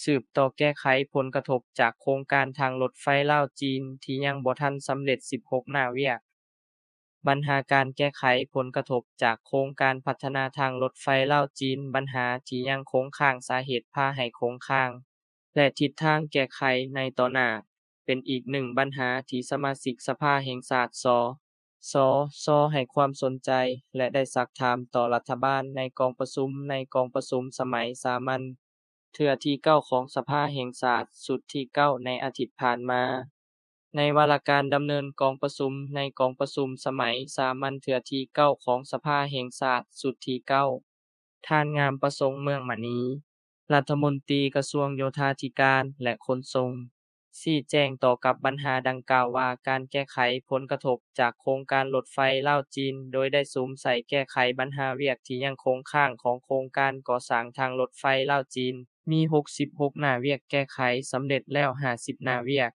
ສືບຕໍ່ແກ້ໄຂຜົນກະທົບຈາກໂຄງການທາງລົດໄຟລາວ-ຈີນທີ່ຍັງບໍ່ທັນສຳເລັດສິບຫົກໜ້າວຽກ. ບັນຫາການແກ້ໄຂຜົນກະທົບຈາກໂຄງການພັດທະນາທາງລົດໄຟລາວ-ຈີນ, ບັນຫາທີ່ຍັງຄົງຄ້າງ, ສາເຫດພາໃຫ້ຄົງຄ້າງ ແລະ ທິດທາງແກ້ໄຂໃນຕໍ່ໜ້າ ເປັນອີກໜຶ່ງບັນຫາທີ່ສະມາຊິກສະພາແຫ່ງຊາດ ສ ສ ຊ ໃຫ້ຄວາມສົນໃຈ ແລະ ໄດ້ຊັກຖາມຕໍ່ລັດຖະບານໃນກອງປະຊຸມ, ໃນກອງປະຊຸມສະໄໝສາມັນເທື່ອທີເກົ້າຂອງສະພາແຫ່ງຊາດຊຸດທີເກົ້າໃນອາທິດຜ່ານມາ. ໃນວາລະການດຳເນີນກອງປະຊຸມ ໃນກອງປະຊຸມສະໄໝສາມັນເທື່ອທີເກົ້າຂອງສະພາແຫ່ງຊາດຊຸດທີເກົ້າ, ທ່ານ ງາມປະສົງ ເມືອງມະນີ ລັດຖະມົນຕີກະຊວງໂຍທາທິການ ແລະ ຂົນສົ່ງ ຊີ້ແຈງຕໍ່ກັບບັນຫາດັ່ງກ່າວວ່າ ການແກ້ໄຂຜົນກະທົບຈາກໂຄງການລົດໄຟລາວ-ຈີນ ໂດຍໄດ້ສຸມໃສ່ແກ້ໄຂບັນຫາວຽກທີ່ຍັງຄົງຄ້າງຂອງໂຄງການກໍ່ສ້າງທາງລົດໄຟລາວ-ຈີນ ມີຫົກສິບຫົກໜ້າວຽກ, ແກ້ໄຂສຳເລັດແລ້ວຫ້າສິບໜ້າວຽກ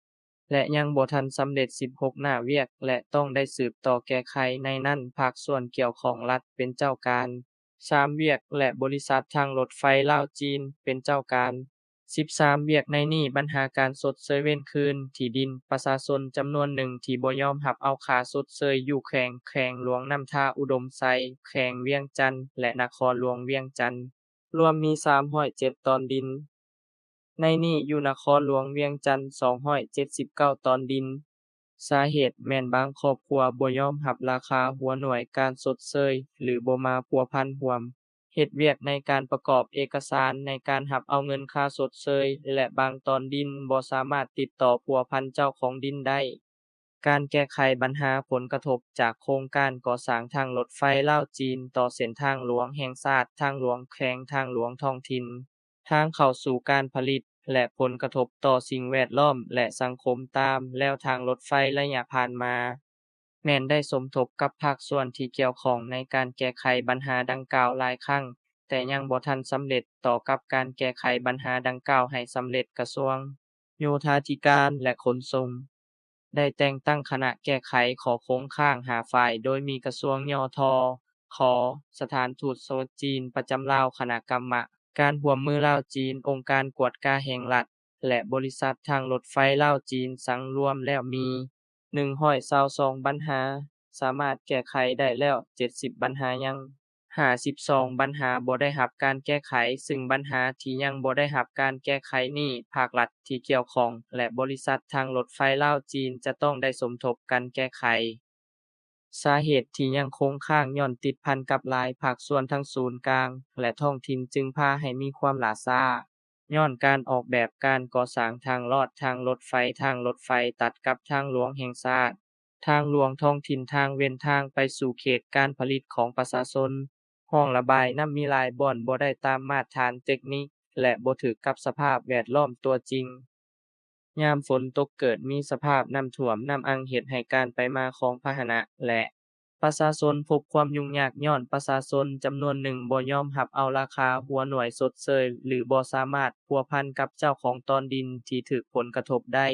ແລະ ຍັງບໍ່ທັນສຳເລັດສິບຫົກໜ້າວຽກ ແລະ ຕ້ອງໄດ້ສືບຕໍ່ແກ້ໄຂ. ໃນນັ້ນ ພາກສ່ວນກ່ຽວຂ້ອງລັດເປັນເຈົ້າການສາມວຽກ ແລະ ບໍລິສັດທາງລົດໄຟລາວ-ຈີນເປັນເຈົ້າການສິບສາມວຽກ. ໃນນີ້ ບັນຫາການຊົດເຊີຍເວນຄືນທີ່ດິນປະຊາຊົນຈຳນວນໜຶ່ງທີ່ບໍ່ຍອມຮັບເອົາຄ່າຊົດເຊີຍຢູ່ແຂວງ, ແຂວງຫຼວງນ້ຳທາອຸດົມໄຊ, ແຂວງວຽງຈັນ ແລະ ນະຄອນຫຼວງວຽງຈັນ ລວມມີສາມຮ້ອຍເຈັດຕອນດິນ. ໃນນີ້ຢູ່ນະຄອນຫຼວງວຽງຈັນສອງຮ້ອຍເຈັດສິບເກົ້າຕອນດິນ. ສາເຫດແມ່ນບາງຄອບຄົວບໍ່ຍອມຮັບລາຄາຫົວໜ່ວຍການຊົດເຊີຍ ຫຼື ບໍ່ມາພົວພັນຮ່ວມເຮັດວຽກໃນການປະກອບເອກະສານໃນການຮັບເອົາເງິນຄ່າຊົດເຊີຍ ແລະ ບາງຕອນດິນບໍ່ສາມາດຕິດຕໍ່ພົວພັນເຈົ້າຂອງດິນໄດ້. ການແກ້ໄຂບັນຫາຜົນກະທົບຈາກໂຄງການກໍ່ສ້າງທາງລົດໄຟລາວ-ຈີນຕໍ່ເສັ້ນທາງຫຼວງແຫ່ງຊາດ, ທາງຫຼວງແຂວງ, ທາງຫຼວງທ້ອງຖິ່ນ, ທາງເຂົ້າສູ່ການຜະລິດ ແລະ ຜົນກະທົບຕໍ່ສິ່ງແວດລ້ອມ ແລະ ສັງຄົມຕາມແລວທາງລົດໄຟໄລຍະຜ່ານມາ ແມ່ນໄດ້ສົມທົບກັບພາກສ່ວນທີ່ກ່ຽວຂ້ອງໃນການແກ້ໄຂບັນຫາດັ່ງກ່າວຫຼາຍຄັ້ງ, ແຕ່ຍັງບໍ່ທັນສຳເລັດ. ຕໍ່ກັບການແກ້ໄຂບັນຫາດັ່ງກ່າວໃຫ້ສຳເລັດ, ກະຊວງໂຍທາທິການ ແລະ ຂົນສົ່ງ ໄດ້ແຕ່ງຕັ້ງຄະນະແກ້ໄຂຂໍ້ຄົງຄ້າງຫ້າຝ່າຍ, ໂດຍມີກະຊວງ ຍທ ຂ, ສະຖານທູດສະຫວັດຈີນປະຈຳລາວ, ຄະນະກຳມະການຮ່ວມມືລາວ-ຈີນ, ອົງການກວດກາແຫ່ງລັດ ແລະ ບໍລິສັດທາງລົດໄຟລາວ-ຈີນ. ສັງລວມແລ້ວມີໜຶ່ງຮ້ອຍຊາວສອງບັນຫາ, ສາມາດແກ້ໄຂໄດ້ແລ້ວເຈັດສິບບັນຫາຍັງ. ຫ້າສິບສອງບັນຫາບໍ່ໄດ້ຮັບການແກ້ໄຂ, ຊຶ່ງບັນຫາທີ່ຍັງບໍ່ໄດ້ຮັບການແກ້ໄຂນີ້ ພາກລັດທີ່ກ່ຽວຂ້ອງ ແລະ ບໍລິສັດທາງລົດໄຟລາວ-ຈີນ ຈະຕ້ອງໄດ້ສົມທົບກັນແກ້ໄຂ. ສາເຫດທີ່ຍັງຄົງຄ້າງຍ້ອນຕິດພັນກັບຫຼາຍພາກສ່ວນທັງສູນກາງ ແລະ ທ້ອງຖິ່ນ ຈຶ່ງພາໃຫ້ມີຄວາມຫຼ້າຊ້າ. ຍ້ອນການອອກແບບການກໍ່ສ້າງທາງລອດ, ທາງລົດໄຟ, ທາງລົດໄຟຕັດກັບທາງຫຼວງແຫ່ງຊາດ, ທາງຫຼວງທ້ອງຖິ່ນ, ທາງເວັ້ນທາງໄປສູ່ເຂດການຜະລິດຂອງປະຊາຊົນ, ຮ່ອງລະບາຍນ້ຳມີຫຼາຍບ່ອນບໍ່ໄດ້ຕາມມາດຖານເຕັກນິກ ແລະ ບໍ່ຖືກກັບສະພາບແວດລ້ອມຕົວຈິງ. ຍາມຝົນຕົກເກີດມີສະພາບນ້ຳຖ້ວມ, ນ້ຳອັ່ງເຮັດໃຫ້ການໄປມາຂອງພາຫະນະ ແລະ ປະຊາຊົນພົບຄວາມຫຍຸ້ງຍາກ ຍ້ອນປະຊາຊົນຈຳນວນໜຶ່ງບໍ່ຍອມຮັບເອົາລາຄາຫົວໜ່ວຍຊົດເຊີຍ ຫຼື ບໍ່ສາມາດພົວພັນກັບເຈົ້າຂອງຕອນດິນທີ່ຖືກຜົນກະທົບໄດ້,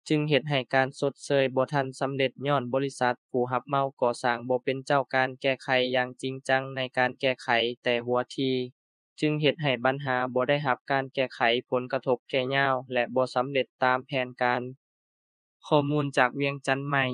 ຈຶ່ງເຮັດໃຫ້ການຊົດເຊີຍບໍ່ທັນສຳເລັດ ຍ້ອນບໍລິສັດຜູ້ຮັບເໝົາກໍ່ສ້າງບໍ່ເປັນເຈົ້າການແກ້ໄຂຢ່າງຈິງຈັງໃນການແກ້ໄຂແຕ່ຫົວທີ, ຈຶ່ງເຮັດໃຫ້ບັນຫາບໍ່ໄດ້ຮັບການແກ້ໄຂ, ຜົນກະທົບແກ່ຍາວ ແລະ ບໍ່ສຳເລັດຕາມແຜນການ. ຂໍ້ມູນຈາກວຽງຈັນໃໝ່.